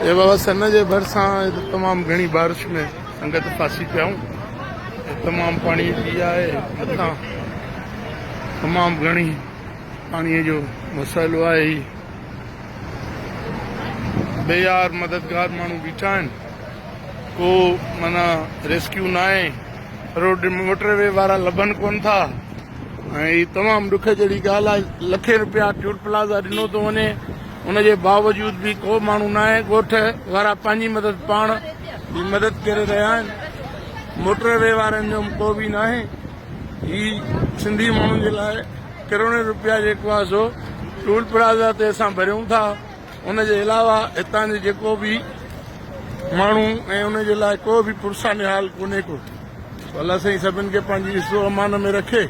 اي بابا سن جي ڀرسان تمام گهڻي بارش ۾ سنگت ڦاسي پيا آهيون. تمام پاڻي جي آهي مٿان تمام گهڻي پاڻي جو مسئلو آهي. هي بي يار مددگار ماڻهو بيٺا آهن، ڪو معنيٰ ريسڪيو ناهي. روڊ موٽر وي وارا لڀن ڪون ٿا ۽ هي تمام ڏک جهڙي ڳالهه آهي. لکين روپيا ٽول پلازا ڏنو ٿو وڃي، ان جي باوجود به ڪو ماڻهو ناهي. ڳوٺ وارا پنهنجي مدد پاڻ به مدد ڪري رهيا آهن، موٽر وي وارن جو ڪو به ناهي. هي سنڌي ماڻهن جي لاء ڪروڙين روپيا جيڪو آهي سو ٽول پلازا تي اسان ڀريون ٿا، ان جي علاوه هتان جي جيڪو به ماڻهو ۽ ان جي لاء ڪو به پرسان حال ڪونهي ڪو. الله سائين سڀن کي پنهنجي حفظ و امان ۾ رکي.